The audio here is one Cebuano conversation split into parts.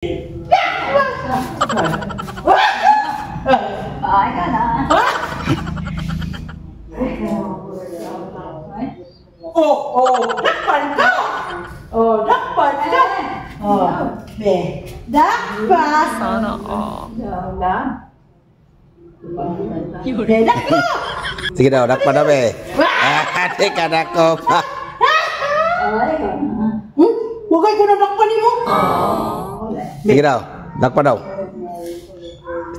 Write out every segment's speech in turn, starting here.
Ay ka na. Oh, dakpan ka. Oh, dakpan ka. Oh, be. Dakpan. Sana all. Be, dakpan. Sige daw, dakpa na be. Ah, di ka dako pa. Ay ka na. Wakay ko na dakpan nimo. Sige daw, dakpa daw.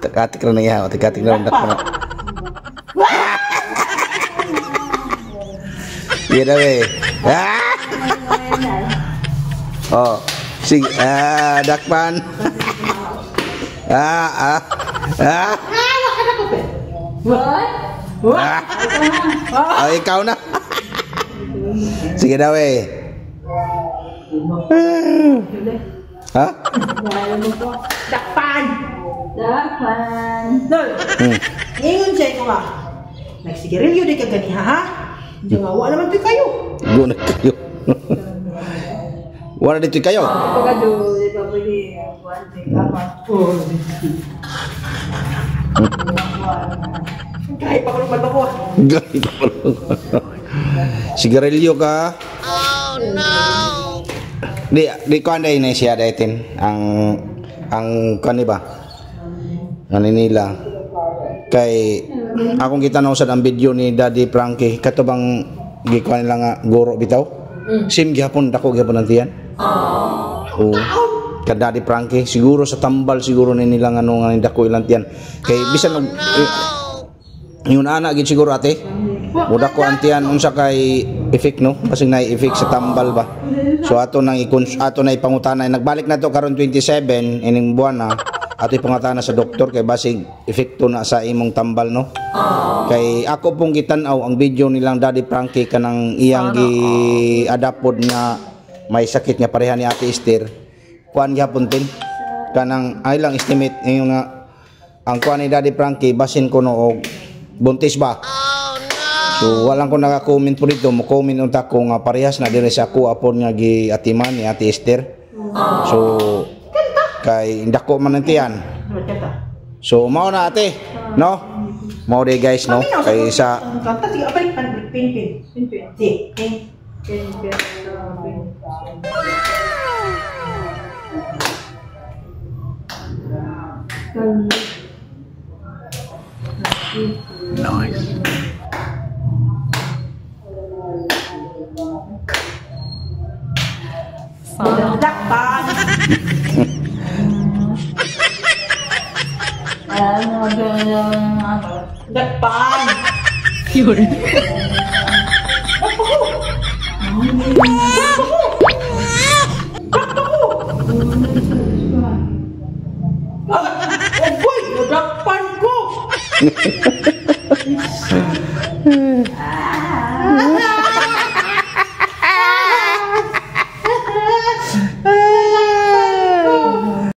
Tikatik na niya, tikatik na dakpa na. Sige daw eh. Ah! Oh, sige, ah, dakpan. Ah, ah, ah. Ay. Ah. Oh, ikaw na. Sige daw eh. Ha? Dakpan. Dakpan. Dol. Ingon siya ko nga. Nagsigarilyo di ka ganiha ha? Diyan nga, wa naman to'y kayo. Go na kayo. Wala dito kayo. Pagkado, di ba pwede buwan di apa. Oh. Kahit pa ko naman ako. Ganito pala. Sigarilyo ka. Oh no. Di di ko anday na siya daytin ang kani ba? Ano nila? Kay akong gitanaw sad ang video ni Daddy Frankie kato bang gikuan nila nga guro bitaw? Sim gihapon dako gihapon ang tiyan. Oo. Ka Daddy Frankie siguro sa tambal siguro ni nila nga ano nga dako ilang tiyan. Kay bisan og yun ana gid siguro ate. Muda ko ang tiyan unsa kay effect no? Kasi na effect sa tambal ba. So ato nang ikon ato na ipangutana nagbalik na to karon 27 ining buwan na ato ipangutana sa doktor kay basig epekto na sa imong tambal no. Kay ako pong gitan-aw ang video nilang Daddy Frankie kanang iyang gi-adapod nga may sakit nga pareha ni Ate Esther. Kuan gihapon tin kanang ay lang estimate ngayon nga ang kuan ni Daddy Frankie basin ko no og buntis ba. So walang ko naka-comment po dito, mo comment unta ko nga parehas na dire sa ako apon nga giatiman ni Ate Esther. So kay dako man ang tiyan. So mao na ate, no? Mao di guys no kay sa Kanta sige abay pan pin pin. Pin pin. Sige, pin. Pin pin. Pin. Nice. Sana. Dakpan. Dakpan. Yun. Ah, oh boy, nadakpan ko.